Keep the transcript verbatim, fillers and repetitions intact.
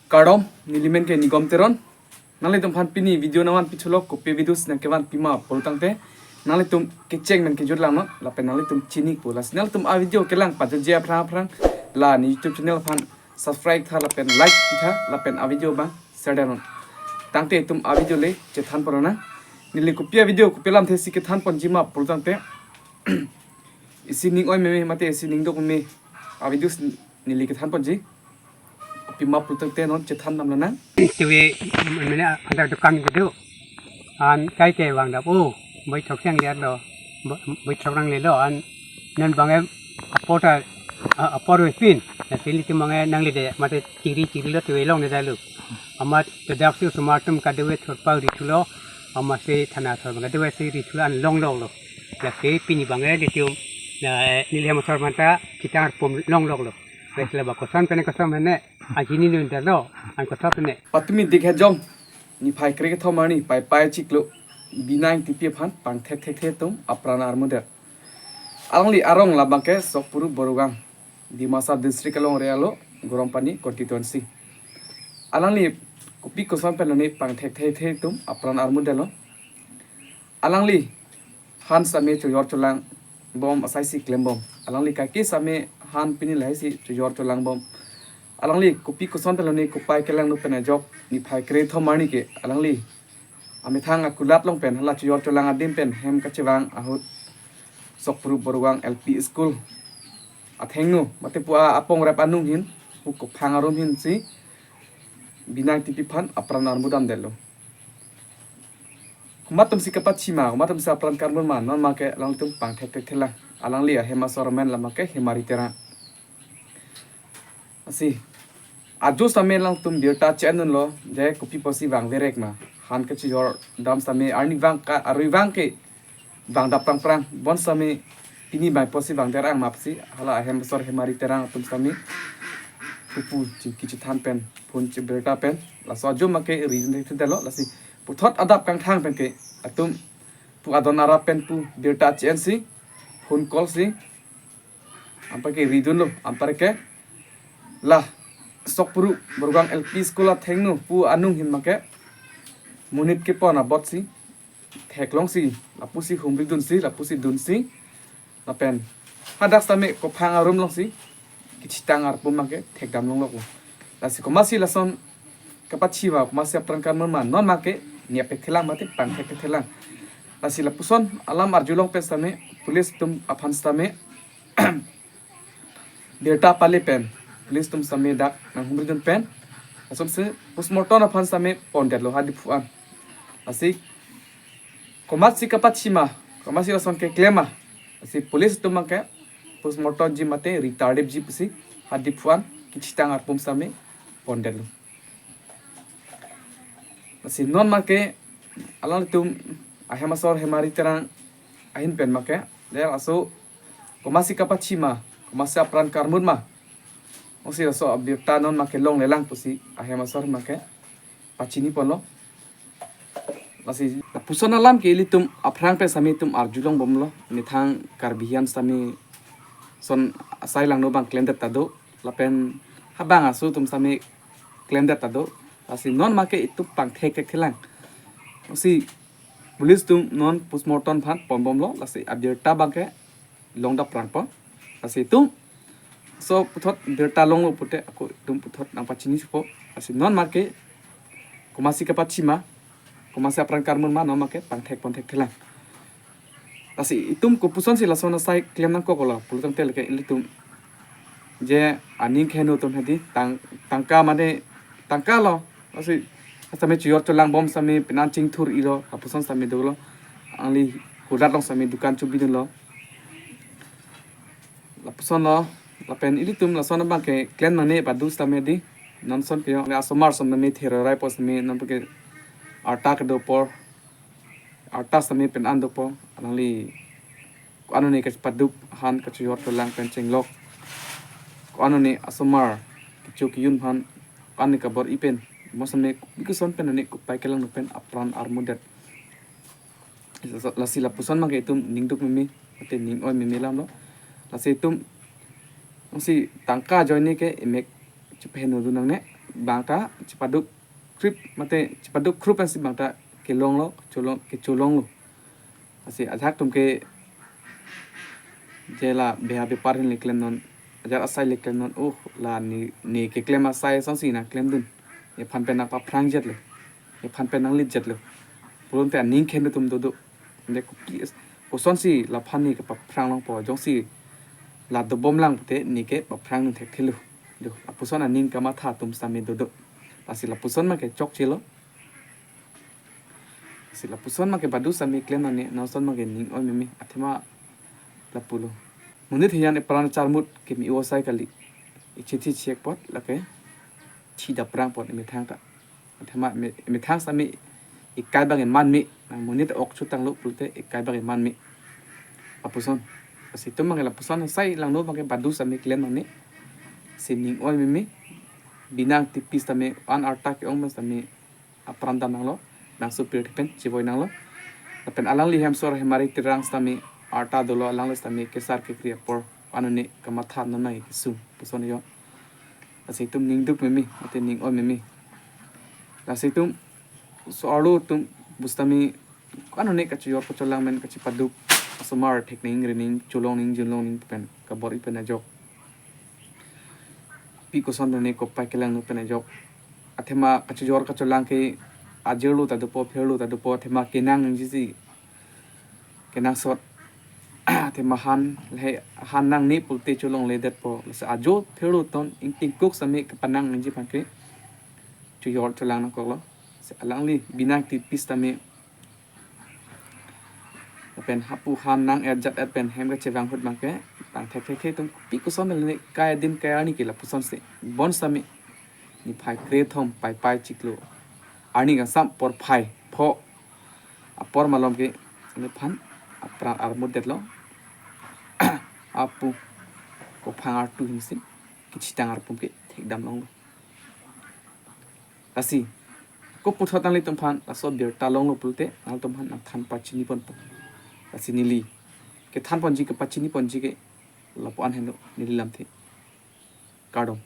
Kardom, nelimen ke Nigom Teron. Nanglitum aphan pini video nangvanpi thulo, kopi videos nangkevanpi ma pulo tangte nanglitum kecheng pen kejut langnon, lapen nanglitum chinipo. Lasi nanglitum a video kelang pajutji aphrang aphrang la ne YouTube channel aphan subscribe tha lapen like tha lapen a video abang share non. Tangte itum a video le chethan pon nang. Neli kopi a video kopi alamthe si kethan ponji ma pulo tangte isi ning oi meme mate isi ning duk meme a videos neli kethan ponji. Kopi ma pulo tangte non chethan damlo nang. Tiwe mene antar dukan kedo. An kai ke vangdap o. Boi thok siang liat lo. Boi thok nang lelo an. Non bangke apor ta apor we pin. Na sili ti bangke nanglide mate chiri chiri lo tiwe longledet lo. Amat tedak si osomar atum kadewe thurpa ri thulo. Amat si thana thor bangke kadewe si ri thulo an longlok lo. Lasi pini bangke litium na neli hem asor manta kitang arpum longlok lo. Wes le ba koson pen koson mene. Ajini nun dalo. An koson pen. Patumi dik hejong. Niphai kre kethom arni Paipai chiklo Bina Engtipi aphan pangthek thekthe atum apran armudet. Alangli arong labangke Sokpuru Borugang, Dimasa district along area lo, Gorompani constituency. Alangli kopi koson pen lone pangthek thekthe atum apran armudetlo. Alangli han sitame chojor cholang bom asai si klem bom. Alangli kaike sitame han pini lahai si chojor cholang bom. Alangli kopi koson pen lone kopai kelangno pen ajok niphai kre kethom arni ke alangli amethang akulat along pen hala chojor cholang adim pen hem kachevang ahut Sokpuru Borugang L P School athengno mate pu a apong rep anung hin pu kophang arum hin si Bina Engtipi aphan apran armudam detlo. Komat atum si kapachima, komat atum si apran karmur ma, non make alangtum pangthek thekthe lang. Alangli ahem asor amen labangke Hemari Terang. Lasi ajo sitame alangtum birta che-en dunlo, je kopi pusi vangverek ma. Han kachojor dam sitame arnivang ka arnivang ke vangdap prangprang. Bon sitame pini bai pusi vangder ang ma pusi hala ahem asor Hemari Terang atum sitame pupu chingki chethan pen phone che birta pen. Laso ajo make ri dun thekthelo lasi puthot adap kangthang pen ke atum pu adon arap pen pu birta che-en si phone call si anparke ri dunlo, anparke la Sokpuru Borugang L P School athengno pu anung hin make monit kepon abot si theklong si lapusi humri dun si lapusi dun si lapen hadak sitame kophang arum long si kachitang arpum make thekdam longlok. Lasi komat si lason kapachima, komat si apran karmur ma, non make niapek thelang mate pangthek thelang. Lasi lapuson alam arjulong pen sitame police atum aphan sitame birta pale pen police atum sitame dak nanghumri dun pen asomsi postmortem aphan sitame pondetlo ha Diphu an. Lasi komat si kapachima, komat si lason keklem ma, lasi police atum make postmortem ji mate retarded ji pusi ha Diphu an kachitang arpum sitame pondetlo. Lasi non make alangtum ahem asor Hemari Terang ahin pen make, de laso komat si kapachima, komat si apran karmur ma, osi laso abirta non make longlelang pusi ahem asor make pachini ponlo. Lasi lapuson alam ke ilitum aphrang pen sitame itum arjulong bomlo, methang Karbi hian sitame son asai langno abang klemdet ta do, lapen habang aso atum sitame klemdet ta do. Lasi non make itum pangthek thekthe lang. Lasi police atum non postmortem aphan pon bomlo, lasi abirta abangke longdap prangpo. Lasi itum so puthot birta longlo pute ako itum puthot nangpachini supo. Lasi non make komat si kapachima, komat si apran karmur ma, non make pangthek ponthek thelang. Lasi itum kopuson si lason asai klem nangkoklo pulo tangte lake ilitum je aning keheno atum hedi tang tangka mane tangka lo. Lasi sitame chojor cholang bom sitame penan chingthur ilo, lapuson sitame dolo. Alangli kulat long sitame dukan chubi dunlo. Lapuson lo, lapen ilitum lason abangke klem nangne padu sitame di. Non son ke yo, asomar som name therorai po sitame non puke arta kedo apor, arta sitame penan dopo, alangli ko-an ne kachepaduk han kachojor cholang pen chenglok. Ko-an ne asomar kecho kejun aphan ko-an ne kabor-i pen, mo sitame bikuson pen ne kopai kelangno pen apran armudet. Lasi lapuson abangke itum ning duk meme, mate ning oi meme alam lo. Lasi itum, lasi tangka ajoine ke imek chepaheno dun nangne. bangta chepaduk krip mate chepaduk krup ansi bangta kelonglo, cholong, kecholonglo. Lasi ajahak atum ke je la beha bepar ahin le klemnon, ajar asai le klemnon, oh, la ne, ne keklem asai asonsi nangklemdun. Nephan pen nangpaphrang jetlo. Nephan pen nanglit jetlo. Pulote aning khen atum dodo. Ante kopi, kosonsi laphan ne kepaphrang longpo, jongsi la dobomlang pute ne kepaphrang nang thekthelo. Jo, lapuson aning kamatha atum sitame dodo. Lasi lapuson abangke chokchelo. Lasi lapuson abangke badu sitame klem nangne, non ason abangke ning oi meme, athema lapulo. Monit hiyan epran acharmut keme-o asai kali. Ichithi chek apot lake chidap prang apot emethang ta. Athema eme-, emethang sitame ekai abang eman me, nang monit ok chotanglo pulote ekai abang eman me. Lapuson. Lasi itum abangke lapuson asai langno abangke badu sitame klem nangne. Lasi ning oi meme. Binang tipis sitame an arta ke-ong abang sitame apran dam nanglo, bangso pirthe pen chevoi nanglo. Lapen alangli hemsor hemari terang sitame arta dolo, alangli sitame kesar kekri apor anone kamatha non nang kesung puson yo. Lasi itum ningduk meme, mate ning oi meme. Lasi itum so-arlo atum pusitame anone kachojor kacholang amen kachepaduk, asomar thek ning, ri ning, cholong ning, junlong ning pen kabor-i pen ajok. Pi koson pen ne kopai kelang nu pen ajok. Athema kachojor kacholang ke ajirlo ta dopo, phirlo ta dopo, athema kenang nangji si kenangsot. Athema han, lahei han nangne pulote cholongledetpo. Lasi ajo phirlo ton ingtingkuk sitame kepanang nangji aphan ke chojor cholang nangkoklo. Lasi alangli binang tipis sitame lapen hapu han nang-erjat-et pen hem kachevang ahut abangke tang thekthek atum pi koson le ne kai adim kai arni ke lapusonsi bon sitame niphai krethom paipai chiklo arni kangsam porphai pho apor malom ke nephan apran armutdetlo. Apu kophang artu ahin si kechitang arpum ke thekdam longlo. Lasi koputhot nanglitum aphan laso birta longlo pulote nanglitum aphan nangthan pachini ponpo. Lasi neli kethan ponji kepachini ponji ke lapu-an henlo neli lamthe. Kardom.